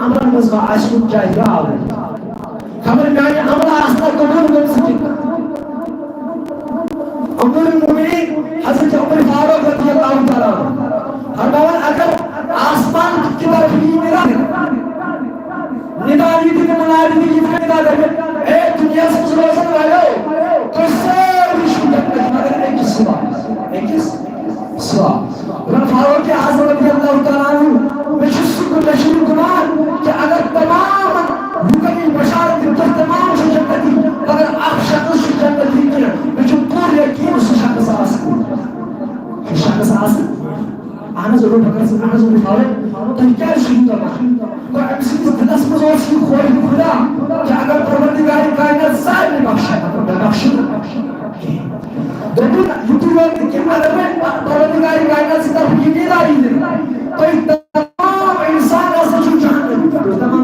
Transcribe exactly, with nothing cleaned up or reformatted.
عملن منٛز ما آسہِ کُنہِ جایہِ راوُن۔ خبر میانہِ عملہٕ آسنا قبول گٔمژٕ کِنہٕ نہ۔ امیر المومنین حضرت عمر فاروق رضی اللہ تعالیٰ عنہ فرماوان، اگر آسمان کی طرف یی ندا، ندا یی تہِ منادی تہِ یہِ ندا دَپہِ، اے دُنیاہَس منٛز روزن والو، تُہۍ سٲری چھِو جنت مگر أکِس سوا، أکِس سوا۔ عمر فاروق اعظم رضی اللہ تعالیٰ عنہ، مےٚ چھُ سُہ، مےٚ چھُ یہِ گُمان کہِ اگر تمام لوٗکن یہِ بشارت دِژ، تُہۍ تمام چھِو جنتی، مگر اکھ شخص چھُ جنتی کینٛہہ، مےٚ چھُ پوٗرٕ یقین سُہ شخص آسہِ۔ سُہ شخص آسہِ۔ اہن حظ، ابو بکر صدیق، اہن حظ، ابو فاروق، تُہۍ کیٛازِ چھِو یوٗتاہ وَنان؟ گوٚو أمۍ سٕنٛدِس دِلس منٛز اوس یہِ خوف خدا کہِ اگر پروردگار کائنات سارنٕے بخشہِ، مگر مےٚ بخشہِ نہٕ کِہیٖنۍ۔ دوٚپُن، یِتُے یوت نہٕ کینٛہہ، اگر وۄنۍ پروردگار کائنات سٕنٛدِ طرفہٕ یہِ ندا یی دِنہٕ، تُہۍ